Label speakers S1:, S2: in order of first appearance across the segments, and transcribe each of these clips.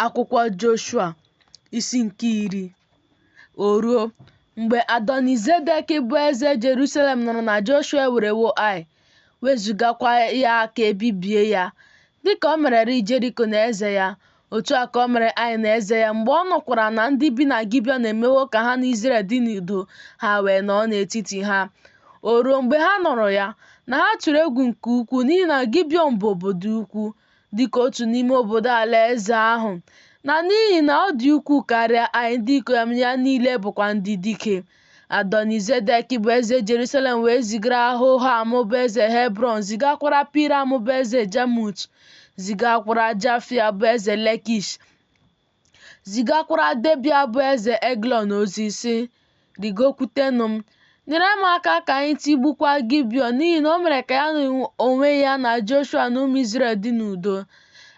S1: Akwụkwọ Joshua, isi nke 10. O ruo, mgbe Adoni-zedek bụ eze Jeruselem nụrụ na Joshua ewerewo Ai, wezụgakwa ya ka e bibie ya, dị ka o mererị Jeriko na eze ya, otu a ka o mere Ai na eze ya. Mgbe ọ nụkwara na ndị bi na Gibiọn emewo ka ha na Izrel dị n'udo, ha wee nọọ n'etiti ha. O ruo, mgbe ha nụrụ ya, na ha tụrụ egwu nke ukwuu, n'ihi na Gibiọn bụ obodo ukwu, dị ka otu n'ime obodo alaeze ahụ, na n'ihi na ọ dị ukwuu karịa Ai, ndị ikom ya niile bụkwa ndị dike. Adoni-zedek bụ eze Jerusalem wee zigara Hoham bụ eze Hebrọn, zigakwara Piram bụ eze Jamut, zigakwara Jafia bụ eze Lekish, zigakwara Debịa bụ eze Eglọn ozi, sị, Rịgokwutenụ m, nyere m aka ka anyị tigbukwaa Gibiọn, n'ihi na o mere ka ya onwe ya na Joshua na ụmụ Izrel dị n'udo.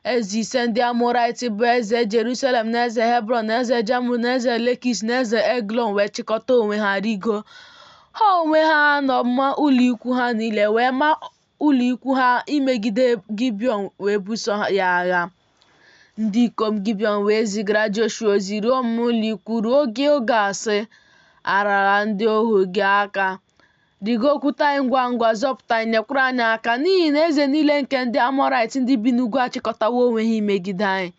S1: Eze ise ndị Amọraịt bụ eze Jerusalem na eze Hebrọn na eze Jamut na eze Lekish na eze Eglọn wee chịkọta onwe ha rigo, ha onwe ha na ọmụma ụlọikwu ha niile, wee maa ụlọikwu ha imegide Gibiọn wee buso ya agha. Ndị ikom Gibiọn wee zigara Joshua ozi ruo ọmụma ụlọikwu ruo Gilgal, sị, Arara ndị ohu gị aka. Rịgokwute anyị ngwa ngwa, zọpụta anyị, nyekwara anyị aka, n'ihi na eze niile nke ndị Amọraịt ndị bi n'ugwu achịkọtawo onwe ha imegide anyị.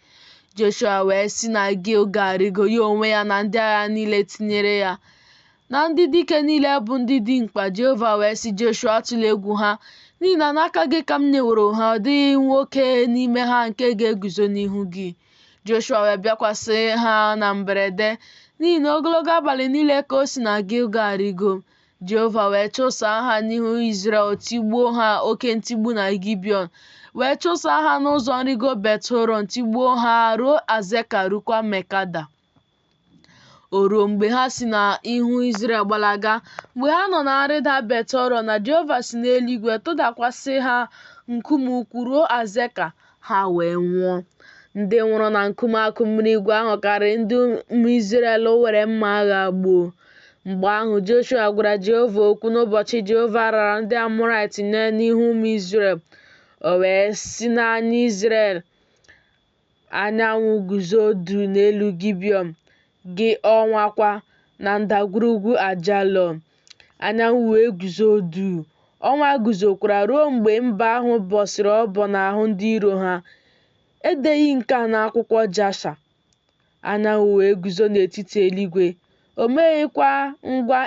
S1: Joshua wee si na Gilgal rịgo, ya onwe ya na ndị agha niile tinyere ya, na ndị dike niile bụ ndị dimkpa. Jehova wee sị Joshua, Atụla egwu ha, n'ihi na n'aka gị ka m nyeworo ha, ọ dịghị nwoke n'ime ha nke ga-eguzo n'ihu gị. Joshua wee bịakwasị ha na mberede, n'ihi na ogologo abalị niile ka o si na Gilgal rịgo. Jehova wee chụsaa ha n'ihu Izrel, tigbuo ha oke ntigbu na Gibiọn, wee chụsaa ha n'ụzọ nrịgo Bet-horon, tigbuo ha ruo Azeka, rukwa Mekada. O ruo mgbe ha si n'ihu Izrel gbalaga, mgbe ha nọ na nrịda Bet-horon, na Jehova si n'eluigwe tụdakwasị ha nkume ukwu ruo Azeka, ha wee nwụọ. Ndị nwụrụ na nkume akụ mmiri igwe ahụ karịrị ndị ụmụ Izrel were mma agha gbuo. Mgbe ahụ, Joshua gwara Jehova okwu n'ụbọchị Jehova rara ndị Amọraịt nye n'ihu ụmụ Izrel. O wee sị n'anya Izrel, Anyanwụ guzo duu n'elu Gibiọn, gị ọnwa kwa, na ndagwurugwu Ajalon. Anyanwụ wee guzo duu, ọnwa guzokwara ruo mgbe mba ahụ bọsịrị ọbọ n'ahụ ndị iro ha. E deghị nke a n'akwụkwọ Jasha. Anyanwụ wee guzo n'etiti eluigwe, o meghịkwa ngwa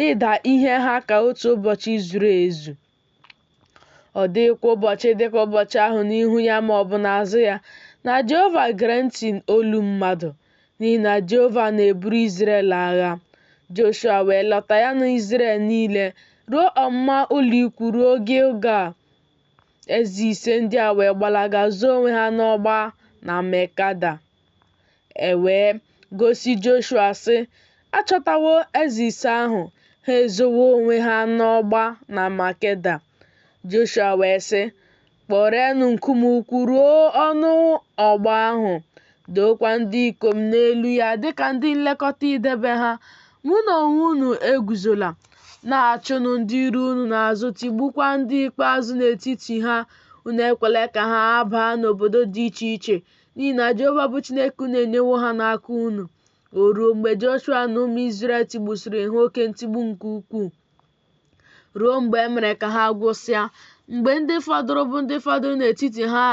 S1: ịda ihe ha ka otu ụbọchị zuru ezu. Ọ dịghịkwa ụbọchị dị ka ụbọchị ahụ n'ihu ya ma ọ bụ n'azụ ya, na Jehova gere ntị olu mmadụ, n'ihi na Jehova na-eburu Izrel agha. Joshua wee lọta, ya na Izrel niile, ruo ọmụma ụlọikwu ruo Gilgal. Eze ise ndị a wee gbalaga zoo onwe ha n'ọgba na Mekada. E wee gosi Joshua, sị, A chọtawo eze ise ahụ, ha ezowo onwe ha n'ọgba na Makeda. Joshua wee sị, Kpọreenụ nkume ukwu ruo ọnụ ọgba ahụ, dookwa ndị ikom n'elu ya dịka ndị nlekọta idebe ha. Ma unu onwe unu eguzola, na-achụnụ ndị iro unu n'azụ, tigbukwa ndị ikpeazụ n'etiti ha. Unu ekwela ka ha baa n'obodo dị iche iche, n'ihi na Jehova bụ Chineke unu enyewo ha n'aka unu. O ruo mgbe Joshua na ụmụ Izrel tigbusịrị ha oke ntigbu nke ukwuu, ruo mgbe e mere ka ha gwụsịa, mgbe ndị fọdụrụ bụ ndị fọdụrụ n'etiti ha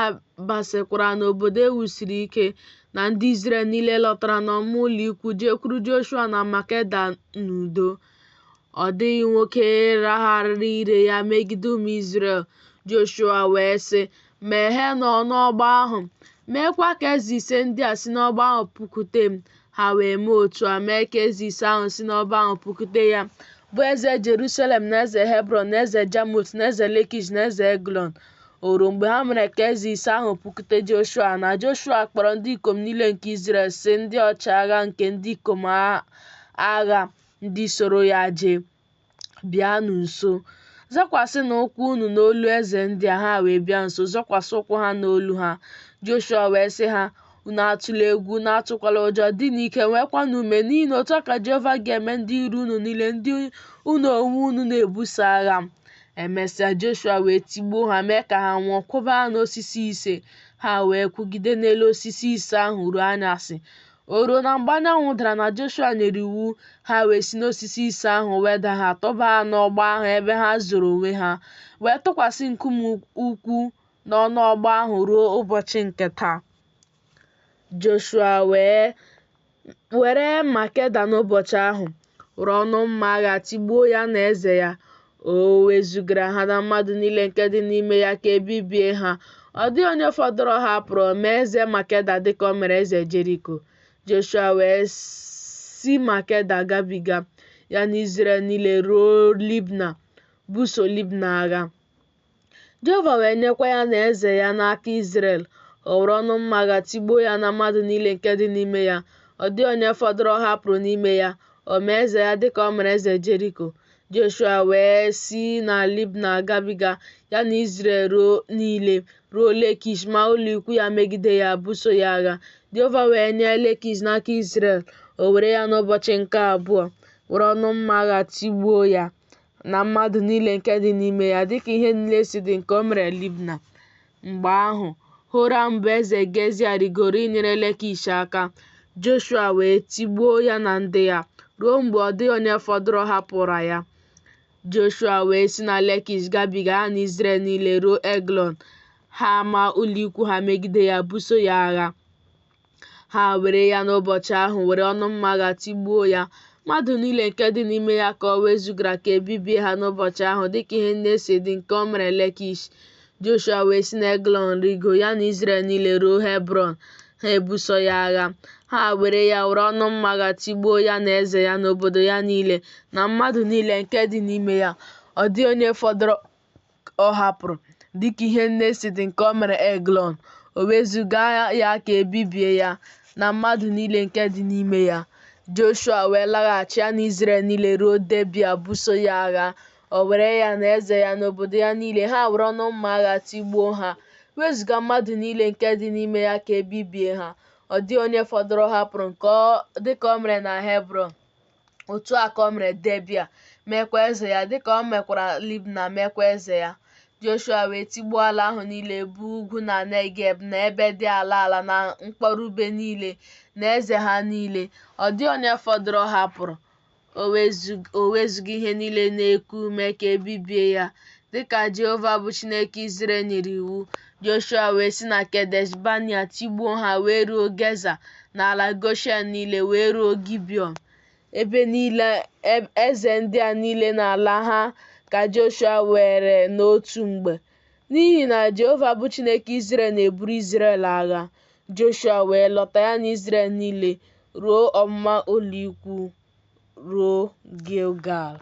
S1: basịkwara n'obodo e wusiri ike, na ndị Izrel niile lọtara n'ọmụma ụlọikwu jekwuru Joshua na Makeda n'udo. Ọ dịghị nwoke ragharịrị ire ya megide ụmụ Izrel. Joshua wee sị, Megheenụ ọnụ ọgba ahụ, meekwa ka eze ise ndị a si n'ọgba ahụ pụkwute m. Ha wee mee otu a, mee ka eze ise ahụ si n'ọgba ahụ pụkwute ya, bụ eze Jerusalem na eze Hebrọn na eze Jamut na eze Lekish na eze Eglọn. O ruo mgbe ha mere ka eze ise ahụ pụkwute Joshua, na Joshua kpọrọ ndị ikom niile nke Izrel, sị ndị ọchịagha nke ndị ikom agha ndị soro ya jee, Bịanụ nso, zọkwasịnụ ụkwụ unu n'olu eze ndị a. Ha wee bịa nso, zọkwasị ụkwụ ha n'olu ha. Joshua wee sị ha, Unu atụla egwu, unu atụkwala ụjọ, dịnụ ike, nweekwanụ ume, n'ihi na otu a ka Jehova ga-eme ndị iro unu niile, ndị unu onwe unu na-ebuso agha. Emesịa, Joshua wee tigbuo ha, mee ka ha nwụọ, kwụba ha n'osisi ise. Ha wee kwụgide n'elu osisi ise ahụ ruo anyasị. O ruo na mgbe anyanwụ dara na Joshua nyere iwu, ha wee si n'osisi ise ahụ weda ha, tụba ha n'ọgba ahụ ebe ha zoro onwe ha, wee tụkwasị nkume ukwu n'ọnụ ọgba ahụ ruo ụbọchị nke taa. Joshua wee were Makeda n'ụbọchị ahụ, were ọnụ mma agha tigbuo ya na eze ya. O wezugara ha na mmadụ niile nke dị n'ime ya ka e bibie ha. Ọ dịghị onye fọdụrụ ọ hapụrụ, o mee eze Makeda dịka o mere eze Jeriko. Joshua wee si Makeda gabiga, ya na Izrel niile ruo Libna, buso Libna agha. Jehova wee nyekwa ya na eze ya n'aka Izrel. O were ọnụ mma agha tigbuo ya na mmadụ niile nke dị n'ime ya. Ọ dịghị onye fọdụrụ ọ hapụrụ n'ime ya. O mee eze ya dịka o mere eze Jeriko. Joshua wee si na Libna gabiga, ya na Izrel niile, ruo Lekish, maa ụlọikwu ya megide ya, buso ya agha. Jehova wee nye Lekish n'aka Izrel. O were ya n'ụbọchị nke abụọ, were ọnụ mma agha tigbuo ya na mmadụ niile nke dị n'ime ya, dịka ihe niile si dị nke o mere Libna. Mgbe ahụ, Horam bụ eze Gezia rigoro inyere Lekish aka. Joshua wee tigbuo ya na ndị ya, ruo mgbe ọ dịghị onye fọdụrụ hapụrụ ya. Joshua wee si na Lekish gabiga, ya na Izrel niile, ruo Eglọn. Ha ama ụlọikwu ha megide ya, buso ya agha. Ha were ya n'ụbọchị ahụ, were ọnụ mma agha tigbuo ya. Mmadụ niile nke dị n'ime ya ka o wezugara ka e bibie ha n'ụbọchị ahụ, dịka ihe niile si dị nke o mere Lekish. Joshua wee si n'Eglọn rigo, ya na Izrel niile, ruo Hebrọn. Ha ebuso ya agha. Ha were ya, were ọnụ mma agha tigbuo ya na eze ya na obodo ya niile, na mmadụ niile nke dị n'ime ya. Ọ dịghị onye fọdụrụ ọ hapụrụ, dịka ihe niile si dị nke o mere Eglọn. O wezuga ya ka e bibie ya, na mmadụ niile nke dị n'ime ya. Joshua wee laghachi, ya na Izrel niile, ruo Debịa, buso ya agha. O were ya na eze ya na obodo ya niile, ha were ọnụ mma agha tigbuo ha, wezuga mmadụ niile nke dị n'ime ya ka e bibie ha. Ọ dịghị onye fọdụrụ ọ hapụrụ dịka o mere na Hebrọn. Otu a ka o mere Debịa, meekwa eze ya, dịka o mekwara Libna, meekwa eze ya. Joshua wee tigbuo ala ahụ niile bụ ugwu na Negeb na ebe dị ala ala na mkpọrọbe niile, na eze ha niile. Ọ dịghị onye fọdụrụ ọ hapụrụ. O wezuga ihe niile na-eku ume ka e bibie ya, dịka Jehova bụ Chineke Izrel nyere iwu. Joshua wee si na Kedesh Banea tigbuo ha wee ruo Geza na ala Goshen niile wee ruo Gibiọn. Ebe niile eze ndị a niile na ala ha ka Joshua were n'otu mgbe, n'ihi na Jehova bụ Chineke Izrel na-eburu Izrel agha. Joshua wee lọta, ya na Izrel niile, ruo ọmụma ụlọikwu ruo Gilgal.